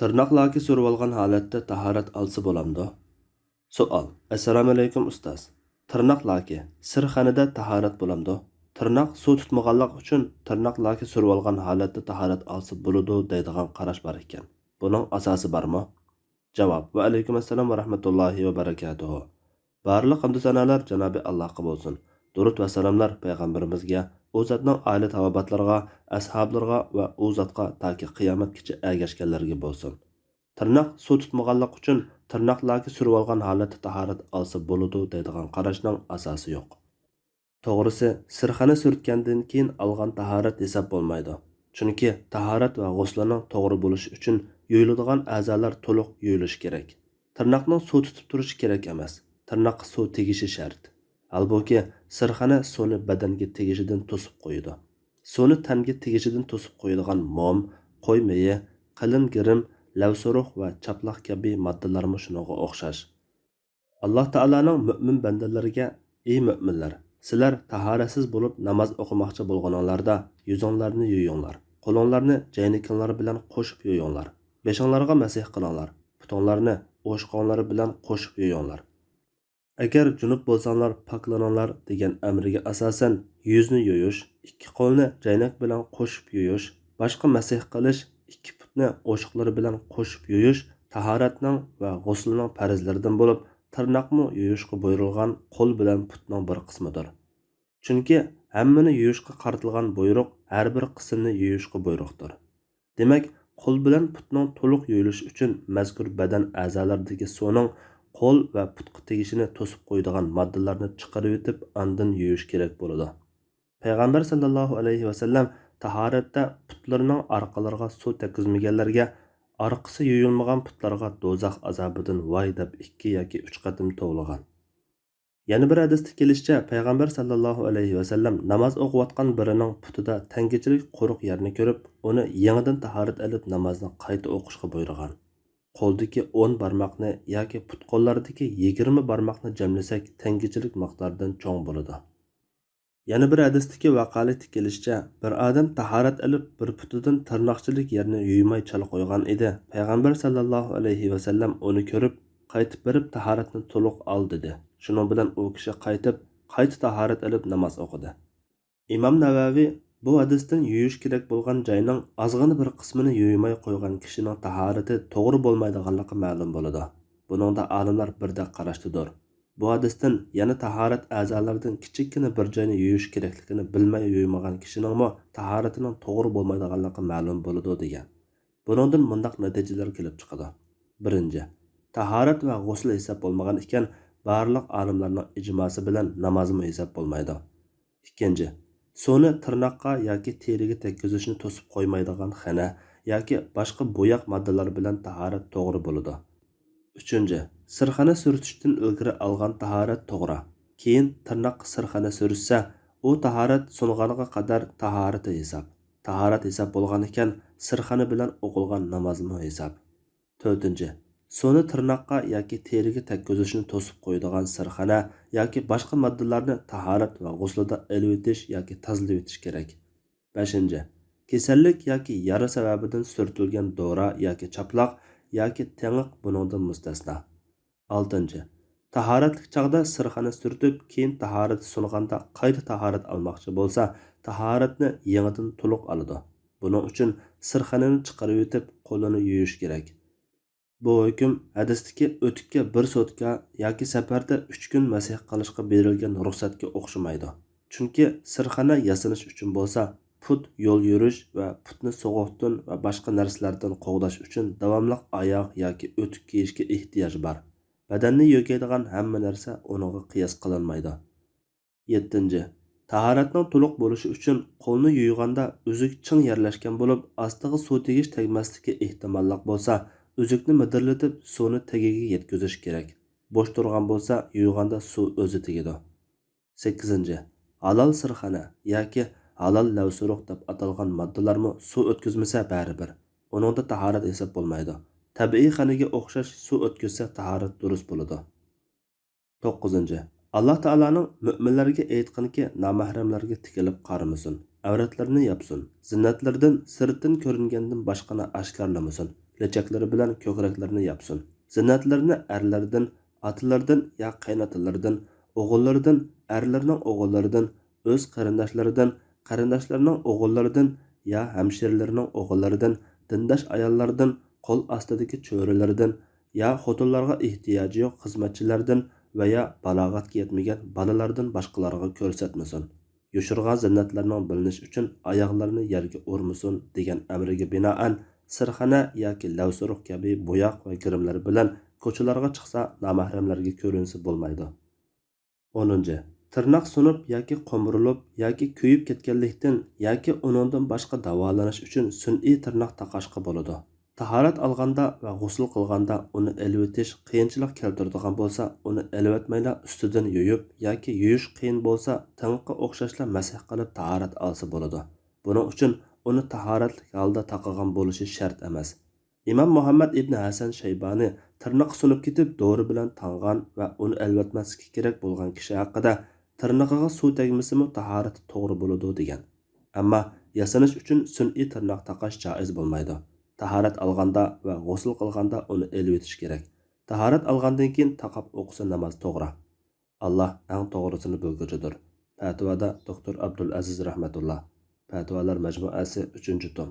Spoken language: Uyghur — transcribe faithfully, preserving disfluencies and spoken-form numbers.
تىرناق لاكى سۈرۈۋالغان ھالەتتە تاھارەت ئالسا بولامدۇ؟ سوئال. ئەسسالامۇئەلەيكۇم ئۇستاز. تىرناق لاكى، سىرخانىدا تاھارەت بولامدۇ؟ تىرناق سۇ تۇتمىغانلىق ئۈچۈن تىرناق لاكى سۈرۈۋالغان ھالەتتە تاھارەت ئالسا بولىدۇ دەيدىغان قاراش بار ئىكەن. بۇنىڭ ئاساسى بارمۇ؟ جاۋاب. ۋەئەلەيكۇم ئەسسالام ۋە رەھمەتۇللاھى ۋە بەرەكاتۇھۇ. بارلىق ھەمدۇ سانالار جانابى ئاللاھقا بولسۇن. دۇرۇت ۋە سالاملار پەيغەمبىرىمىزگە، ئۇ زاتنىڭ ئائىلە تاۋابىئاتلىرىغا، ئەسھابلىرىغا ۋە ئۇ زاتقا تاكى قىيامەتكىچە ئەگەشكەنلەرگە بولسۇن. تىرناق سۇ تۇتمىغانلىق ئۈچۈن تىرناق لاكى سۈرۈۋالغان ھالەتتە تاھارەت ئالسا بولىدۇ دەيدىغان قاراشنىڭ ئاساسى يوق. توغرىسى، سىرخانا سۈرتكەندىن كېيىن ئالغان تاھارەت ھېساب بولمايدۇ. چۈنكى تاھارەت ۋە غۇسلىنىڭ توغرا بولۇشى ئۈچۈن يۇيۇلىدىغان ئەزالار تولۇق يۇيۇلۇشى كېرەك. تىرناقنىڭ سۇ تۇتۇپ تۇرۇشى كېرەك ئەمەس. تىرناققا سۇ تېگىشى شەرت. ھالبۇكى، سىرخانا سۇنى بەدەنگە تېگىشىدىن توسۇپ قويىدۇ. سۇنى تەنگە تېگىشىدىن توسۇپ قويىدىغان موم، قوي مېيى، قېلىن گىرىم، لەۋسۇرۇخ ۋە چاپلاق كەبى ماددىلارمۇ شۇنىڭغا ئوخشاش. ئاللاھ تائالانىڭ مۆمىن بەندىلىرىگە، ئى مۆمىنلەر، سىلەر تاھارەتسىز بولۇپ ناماز ئوقۇماقچى بولغىنىڭلاردا يۈزۈڭلارنى يۇيۇڭلار، قولۇڭلارنى جەينىكىڭلار بىلەن قوشۇپ يۇيۇڭلار، بېشىڭلارغا مەسىھ قىلىڭلار، پۇتۇڭلارنى ئوشۇقۇڭلار بىلەن قوشۇپ يۇيۇڭلار. ئەگەر جۇنۇپ بولساڭلار پاكلىنىڭلار دېگەن ئەمرىگە ئاساسەن، يۈزنى يۇيۇش، ئىككى قولنى جەينەك بىلەن قوشۇپ يۇيۇش، باشقا مەسىھ قىلىش، ئىككى پۇتنى ئوشۇقلىرى بىلەن قوشۇپ يۇيۇش تاھارەتنىڭ ۋە غۇسلىنىڭ پەرزلىرىدىن بولۇپ، تىرناقمۇ يۇيۇشقا بۇيرۇلغان قول بىلەن پۇتنىڭ بىر قىسمىدۇر. چۈنكى ھەممىنى يۇيۇشقا قارىتىلغان بۇيرۇق ھەر بىر قىسىمنى يۇيۇشقا بۇيرۇقتۇر. دېمەك، قول بىلەن پۇتنىڭ تولۇق يۇيۇلۇشى ئۈچۈن مەزكۇر بەدەن ئەزالىرىدىكى سۇنىڭ قول ۋە پۇتقا تېگىشىنى توسۇپ قويىدىغان ماددىلارنى چىقىرىۋېتىپ، ئاندىن يۇيۇش كېرەك بولىدۇ. پەيغەمبەر سەللەللاھۇ ئەلەيھى ۋەسەللەم تاھارەتتە پۇتلىرىنىڭ ئارقىلىرىغا سۇ تەگكۈزمىگەنلەرگە، ئارقىسى يۇيۇلمىغان پۇتلارغا دوزاخ ئازابىدىن ۋاي دەپ ئىككى ياكى ئۈچ قېتىم توۋلىغان. يەنە بىر ھەدىستە كېلىشىچە، پەيغەمبەر سەللەللاھۇ ئەلەيھى ۋەسەللەم ناماز ئوقۇۋاتقان بىرىنىڭ پۇتىدا تەڭگىچىلىك قۇرۇق يەرنى كۆرۈپ، ئۇنى يېڭىدىن تاھارەت ئېلىپ نامازنى قايتا ئوقۇشقا بۇيرۇغان. قولدىكى ئون بارماقنى ياكى پۇت-قوللاردىكى يىگىرمە بارماقنى جەملىسەك، تەڭگىچىلىك مىقداردىن چوڭ بولىدۇ. يەنە بىر ھەدىستىكى ۋەقەلىكتە كېلىشىچە، بىر ئادەم تاھارەت ئېلىپ، بىر پۇتىدىن تىرناقچىلىك يەرنى يۇيماي چالا قويغان ئىدى. پەيغەمبەر سەللەللاھۇ ئەلەيھى ۋەسەللەم ئۇنى كۆرۈپ، قايتىپ بېرىپ تاھارەتنى تولۇق ئال دېدى. شۇنىڭ بىلەن ئۇ كىشى قايتىپ، قايتا تاھارەت ئېلىپ ناماز ئوقۇدى. ئىمام نەۋەۋى بۇ ھەدىستىن يۇيۇش كېرەك بولغان جاينىڭ ئازغىنە بىر قىسمىنى يۇيماي قويغان كىشىنىڭ تاھارىتى توغرا بولمايدىغانلىقى مەلۇم بولىدۇ. بۇنىڭدا ئالىملار بىردەك قاراشتىدۇر. بۇ ھەدىستىن يەنە تاھارەت ئەزالىرىدىن كىچىككىنە بىر جاينى يۇيۇش كېرەكلىكىنى بىلمەي يۇيمىغان كىشىنىڭمۇ تاھارىتىنىڭ توغرا بولمايدىغانلىقى مەلۇم بولىدۇ دېگەن. بۇنىڭدىن مۇنداق نەتىجىلەر كېلىپ چىقىدۇ. بىرىنچى، تاھارەت ۋە غۇسل ھېساب بولمىغان ئىكەن، بارلىق ئالىملارنىڭ ئىجماسى بىلەن نامازمۇ ھېساب بولمايدۇ. ئىككىنچى، سۇنى تىرناققا ياكى تېرىگە تەگكۈزۈشنى توسۇپ قويمايدىغان خەنە ياكى باشقا بوياق ماددىلار بىلەن تاھارەت توغرا بولىدۇ. ئۈچىنچى، سىرخانا سۈرتۈشتىن ئىلگىرى ئالغان تاھارەت توغرا. كېيىن تىرناققا سىرخانا سۈرتسە، ئۇ تاھارەت سۇنغانغا قەدەر تاھارىتى ھېساب. تاھارەت ھېساب بولغان ئىكەن، سىرخانا بىلەن ئوقۇلغان نامازمۇ ھېساب. تۆتىنچى، سۇنى تىرناققا ياكى تېرىگە تەگكۈزۈشنى توسۇپ قويىدىغان سىرخانا ياكى باشقا ماددىلارنى تاھارەت ۋە غۇسلىدا ئېلىۋېتىش ياكى تازىلىۋېتىش كېرەك. بەشىنچى، كېسەللىك ياكى يارا سەۋەبىدىن سۈرتۈلگەن دورا ياكى چاپلاق ياكى تېڭىق بۇنىڭدىن مۇستەسنا. ئالتىنچى، تاھارەتلىك چاغدا سىرخانا سۈرتۈپ، كېيىن تاھارىتى سۇنغاندا قايتا تاھارەت ئالماقچى بولسا، تاھارەتنى يېڭىدىن تولۇق ئالىدۇ. بۇنىڭ ئۈچۈن سىرخانىنى چىقىرىۋېتىپ، قولىنى يۇيۇش كېرەك. بۇ ھۆكۈم ھەدىستىكى ئۆتۈككە بىر سوتكا ياكى سەپەردە ئۈچ كۈن مەسىھ قىلىشقا بېرىلگەن رۇخسەتكە ئوخشىمايدۇ. چۈنكى سىرخانا ياسىنىش ئۈچۈن بولسا، پۇت يول يۈرۈش ۋە پۇتنى سوغۇقتىن ۋە باشقا نەرسىلەردىن قوغداش ئۈچۈن داۋاملىق ئاياغ ياكى ئۆتۈك كىيىشكە ئېھتىياج بار. بەدەننى يۆگەيدىغان ھەممە نەرسە ئۇنىڭغا قىياس قىلىنمايدۇ. يەتتىنچى، تاھارەتنىڭ تولۇق بولۇشى ئۈچۈن قولنى يۇيغاندا ئۈزۈك چىڭ يەرلەشكەن بولۇپ، ئاستىغا سۇ تېگىش تەگمەسلىكى ئېھتىماللىق بولسا، ئۈزۈكنى مىدىرلىتىپ سۇنى تېگىگە يەتكۈزۈش كېرەك. بوش تۇرغان بولسا، يۇيغاندا سۇ ئۆزى تېگىدۇ. سەككىزىنچى، ھالال سىرخانا ياكى ھالال لەۋسۇرۇخ دەپ ئاتالغان ماددىلارمۇ سۇ ئۆتكۈزمىسە بەرىبىر، ئۇنىڭدا تاھارەت ھېساب بولمايدۇ. تەبىئىي خانىگە ئوخشاش سۇ ئۆتكۈزسە تاھارەت دۇرۇس بولىدۇ. توققۇزىنچى، ئاللاھ تائالانىڭ مۆمىنلەرگە ئېيتقىنىكى، نامەھرەملەرگە تىكىلىپ قارىمىسۇن، ئەۋرەتلىرىنى ياپسۇن، زىننەتلىرىدىن سىرتتىن كۆرۈنگەندىن باشقىنى ئاشكارىلىمىسۇن، لېچەكلىرى بىلەن كۆكرەكلىرىنى ياپسۇن. زىننەتلىرىنى ئەرلىرىدىن، ئاتىلىرىدىن يا قېيىناتىلىرىدىن، ئوغۇللىرىدىن، ئەرلىرىنىڭ ئوغۇللىرىدىن، ئۆز قېرىنداشلىرىدىن، قېرىنداشلىرىنىڭ ئوغۇللىرىدىن يا ھەمشىرىلىرىنىڭ ئوغۇللىرىدىن، دىنداش ئاياللاردىن، قول ئاستىدىكى چۆرىلىرىدىن يا خوتۇنلارغا ئېھتىياجى يوق خىزمەتچىلەردىن ۋە يا بالاغەتكە يەتمىگەن بالىلاردىن باشقىلارغا كۆرسەتمىسۇن. يوشۇرغان زىننەتلەرنىڭ بىلىنىشى ئۈچۈن ئاياغلىرىنى يەرگە ئۇرمىسۇن دېگەن ئەمرىگە بىنائەن، سىرخانا ياكى لەۋسۇرۇخ كەبى بوياق ۋە گىرىملەر بىلەن كوچىلارغا چىقسا، نامەھرەملەرگە كۆرۈنسە بولمايدۇ. ئونىنچى، تىرناق سۇنۇپ ياكى قومۇرۇلۇپ ياكى كۆيۈپ كەتكەنلىكتىن ياكى ئۇنىڭدىن باشقا داۋالىنىش ئۈچۈن سۈنئىي تىرناق تاقاشقا بولىدۇ. تاھارەت ئالغاندا ۋە غۇسۇل قىلغاندا ئۇنى ئېلىۋېتىش قىيىنچىلىق كەلتۈرىدىغان بولسا، ئۇنى ئېلىۋەتمەيلا ئۈستىدىن يۇيۇپ ياكى يۇيۇش قىيىن بولسا، تېڭىغا ئوخشاشلا مەسىھ قىلىپ تاھارەت ئالسا بولىدۇ. بۇنىڭ ئۈچۈن ئۇنى تاھارەتلىك ھالدا تاقىغان بولۇشى شەرت ئەمەس. ئىمام مۇھەممەد ئىبنى ھەسەن شەيبانى تىرنىقى سۇنۇپ كېتىپ دورا بىلەن تاڭغان ۋە ئۇنى ئەلۋەتمەسلىكى كېرەك بولغان كىشى ھەققىدە، تىرنىقىغا سۇ تەگمىسىمۇ تاھارىتى توغرا بولىدۇ دېگەن. ئەمما ياسىنىش ئۈچۈن سۈنئىي تىرناق تاقاش جائىز بولمايدۇ. تاھارەت ئالغاندا ۋە غۇسۇل قىلغاندا ئۇنى ئېلىۋېتىش كېرەك. تاھارەت ئالغاندىن كېيىن تاقاپ ئوقۇسا ناماز توغرا. ئاللا ئەڭ توغرىسىنى بىلگۈچىدۇر. پەتىۋادا دوكتور ئابدۇلئەزىز رەھمەتۇللا. پەتىۋالار مەجمۇئەسى، ئۈچىنچى توم.